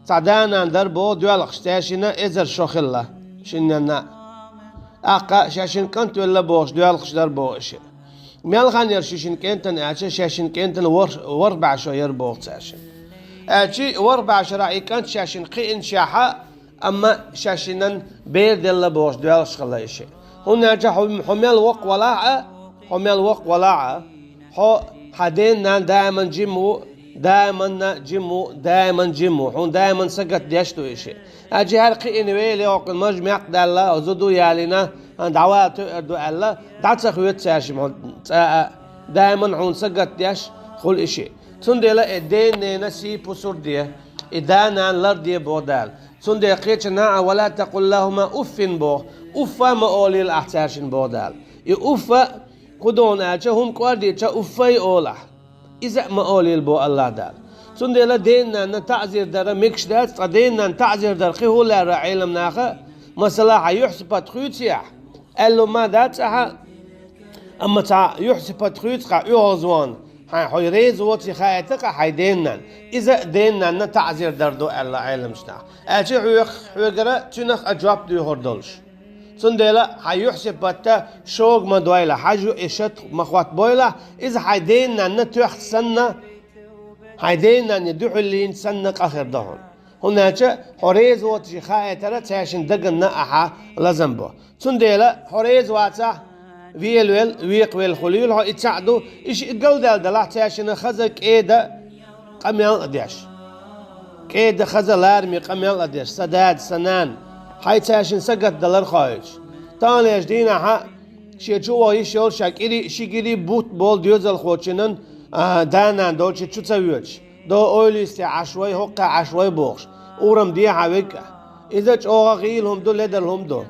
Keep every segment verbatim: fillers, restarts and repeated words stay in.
Цхьа да-нана дар боху доьлхуш, цаьршинна эзар шо хилла, шиннанна. ТӀаккха шаьшшинна кӀант велла бохуш, доьлхуш дар боху и шиъ. Мел хан яра ши шина кӀентан аьлча, шаьшшинна кӀентан ворхӀ-, ворхӀ бӀе шо яра боху цаьршинна. Аьлча, ворхӀ бӀе шарахь и кӀант шаьшшинна кхиъначехьа, амма шаьшшиннан бер делла бохуш доьлхуш хилла и шиъ. ХӀунда аьлча хьо, хьо мел воккха валахь а, хьо мел воккха валахь а, хьо, хьан ден-нана даиман жима ву, даиманна жима ву, даиман жима ву, хьуна даиман сагатдеш ду и шиъ. Аьлча хӀара кхиъна вели, оккхун маж мекх даьлла, зуда ялийна, хьан дӀавала тоьар ду аьлла, дӀа ца хоьцу цаьршимма хьо цкъа а, даиман хьуна сагатдеш хуьлу и шиъ. Цундела и ден-ненан сий пусар де, и да-нана ларде боху Дала. Цундела кхечанхьа а: «Ва ла такъул лахӀума уффин», боху, уффа а ма олийла ахь цаьршинна боху Дала. И уффа хӀун ду аьлча, хӀума кӀордийча уффай олу ахь. Иза а ма олийла боху АллахӀ Дала. Цундела ден-нанна таӀзир дара мегаш дац, ткъа ден-нанна таӀзир дара кхин хӀун лаьрра Ӏеламнаха, масала, хьан юьхь-сипат хуьйций ахь? Аьлла ма дац ахьа, амма цхьа юьхь-сипат хуьйцу-кх ахь оьгӀазвахана, хьайн хьо реза воций хаийта-кх ахь хьайн ден-нанна. Иза а ден-нанна таӀзир дар ду аьлла Ӏеламнаха. Аьлча хьоьх-, хьоьгара цуьнах а жоп доьхур долуш. Цундела хьан юьхь-сипатта шога ма дойла, хьажа и шатта ма хӀоттабойла, иза хьайн ден-нанна тоьхна санна, хьайн ден-нанна дуьхьал лийна санна къа хир ду хьуна. ХӀунда аьлча хьо реза воций хаийтар цаьршинна даганна ахьа лазам бо. Цундела хьо реза вацахь, велавелла, векхавелла хуьлийла хьо, и цхьаъ ду, и шиъ галдаьлла делахь, цаьршинна хаза, кӀеда къамел а деш. КӀеда, хаза, лараме къамел а деш, сан дада, сан нана, хьайн цаьршинна сагатдалар хоуьйтуш. Таханлерчу дийнахьа шен чу ваха йиш йолу ша кӀирий, ши кӀирий бутт болу доьзалхочунна, а, да-нана долчу чу ца воьдуш, до ойлисте Ӏаш вай, хӀокху Ӏаш вай бохуш, урам дехьа вега. Иза чӀогӀа гӀийла хӀума ду, ледарло хӀума ду.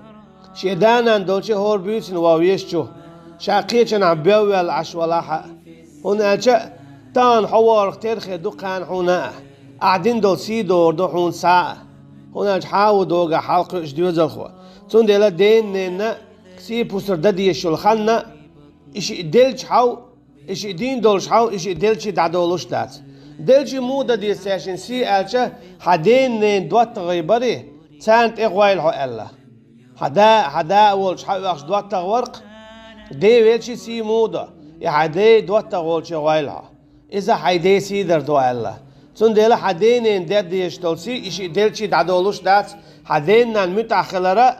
Шен да-нана долчу хӀора буьйсанна ваха веза чу, ша кхечанхьа беввелла Ӏаш валахь а. ХӀунда аьлча тахана хьо вахарх тера хир ду кхана хьуна а, ахь дина долу сий догӀур ду хьуна схьа а. ХӀунда аьлча хьан а ву догахь хьалакхуьуш доьзалхо. Цундела ден-ненна сий пусар дан дезаш йолу ханна, и шиъ делча хьал, и шиъ дийна долуш хьал, и шиъ делчий дӀадолуш дац. Делчий муха дан деза цаьршинна сий аьлча, хьан ден-ненан доттагӀий барий, царна тӀе гӀойла хьо аьлла. Хьан да, хьан да а волчу хьан оьхуш доттагӀа вара-кх, ден велчий сий муха до, и хьан ден доттагӀа волче гӀойла хьо. Иза хьайн ден сий дар ду аьлла. Цундела хьан ден-ненан дан дезаш долу сий, и шиъ делчий дӀадолуш дац, хьан ден-нанна муьтӀахь хилар а,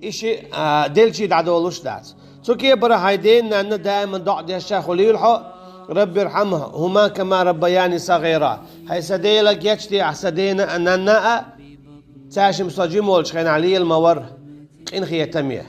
и шиъ, а, делчий дӀадолуш дац. Цу кепара хьайн ден-нанна даиман доӀа деш а хуьлийла хьо: «Рабби рхьамхӀума кама раббаяни сагӀира». ХӀай сан Дела, гечдехьа сан дена а, нанна а, цаьршимма со жима волчу хенахь лела ма вара къинхетаме.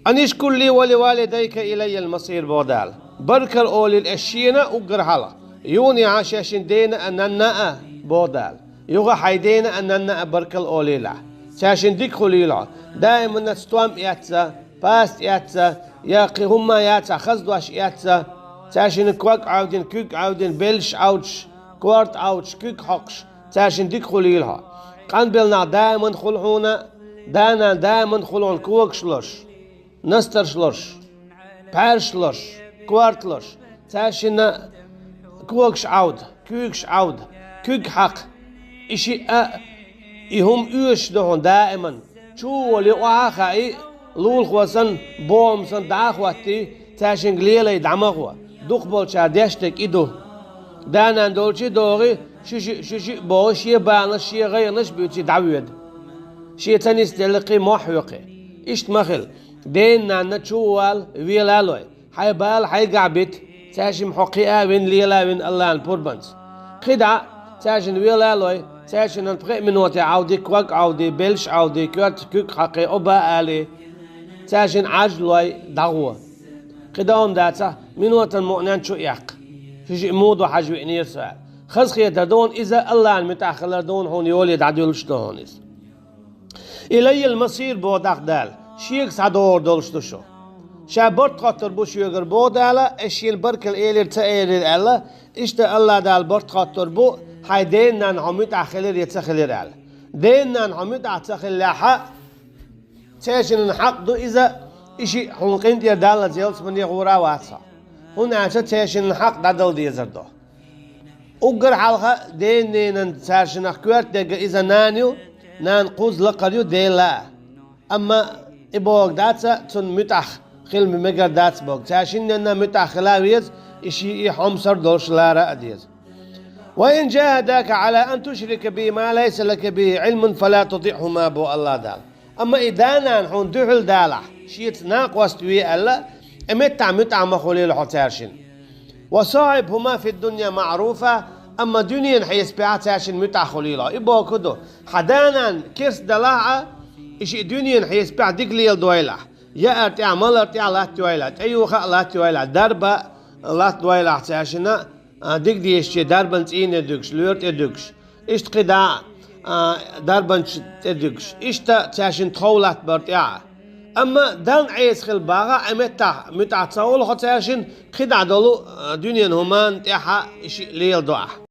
«Анишкур ли ва ли валидайка илайял масир», боху Дала. Баркалла олийла ас шена а уггар хьалха, юха а шаьшшинна дена а, нанна а, боху Дала. Юха хьайн дена а, нанна а баркалла олийла ахь. Цаьршинна дика хуьлийла хьо. Даиманна стом эцна, паста эцна, я кхин хӀумма яцахь, хаза дош эцна, цаьршинна ког Ӏовдина, куьг Ӏовдина, беллаш Ӏовдуш, корта Ӏовдуш, куьг хьокхуш, цаьршинна дика хуьлийла хьо. Къанбелла нах даиман хуьлу хьуна, да-нана даиман хуьлу хьуна когаш луш, настарш луш, пхьаьрш луш, корта луш, цаьршинна когаш Ӏовда, куьйгаш Ӏовда, куьг хьакха. И шиъ а, и хӀума оьшуш ду хьуна даиман. Чу а волий, охьа а хаий, лулахо санна, бохам санна дӀа а хӀоттий, цаьршинга лелай дӀа ма гӀо. Дукхахболчара деш дерг и ду. Да-нана долчий а догӀий, ши шиъ, ши шиъ бохий, шен баланаш, шен гӀайгӀанаш а буьйций дӀавоьду. Шен ца нисделла кхин мохь а хьоькхий. Иштта ма хила. Дена-нанна чу а вала, вела а лой. Хьайн бала хьайгахь бита, цаьршимма хьо кхиа а вина, лела а вина АллахӀан пурбанца. КхидӀа а цаьршинна вела а лой, цаьршинна пхи а миноте Ӏовдий, ког Ӏовдий, беллаш Ӏовдий, коьрта куьг хьакхий, оба а алий, цаьршинна Ӏаж а лой, дӀагӀо. КхидӀа хӀума дацахь, минотан мукъанен чу а эккха. Ши шиъ муха ду хьажа веанера со аьлла. Хазахетар ду хьуна иза, АллахӀна муьтӀахь хилар ду хьуна, хьуна йоле дӀадуьллуш ду хьуна иза. Илайял масир боху тӀаккха Дала, шега схьадогӀур долуш ду шу. Ша барт хоттур бу шуьгара боху Дала, ас шена баркалла элира, ца элира аьлла, иштта АллахӀ Дала барт хоттур бу, хьайн дена-нанна хьо муьтӀахь хилира я ца хилира аьлла. Дена-нанна хьо муьтӀахь ца хиллехьа, цаьршиннан хьакъ ду иза, и шиъ хьуна къинтӀера даллалц ялсамане гӀур а вац хьо. ХӀунда аьлча цаьршиннан хьакъ дӀадала дезар ду. Уггар хьалха ден-ненан цаьршинах коьрта дерг иза нана ю, нана кхузза лакхара ю, ден лаьа. Амма и бохург дац цунна муьтӀахь хила мегар дац бохург. Цаьршинненна муьтӀахь хила веза, и шиъ и хьомсара долуш лара а деза. «وإن جاهداك على أن تشرك بي ما ليس لك به علم فلا تطعهما», боху АллахӀ Дала. Амма и да-нана хьуна дуьхьал далахь, шеца накъост ве аьлла, и меттахь муьтӀахь ма хуьлийла хьо цаьршинна. «وصاحبهما في الدنيا معروفا», амма дуьненан хьесапехь цаьршинна муьтӀахь хуьлийла хьо. И бохург ду, хьан да-нана керста далахь а, и шиъ дуьненан хьесапехь дика леладойлахь. Яар тӀехь, малар тӀехь латтайойла, тӀеюха а латтайойла, дарба латтадойлахь цаьршинна, а, дика дезачу дарбан цӀийне дуьгуш, лоьра тӀе дуьгуш. Иштта кхидӀа а, дарбанчу тӀе дуьгуш. Иштта цаьршинна тхов латтабар тӀехь. Амма Далла Ӏеса хила бахахь, и меттахь муьтӀахь ца хуьлу хьо цаьршинна, кхидӀа долу, а, дуьненан хӀуманна тӀехь а и шиъ леладо ахь.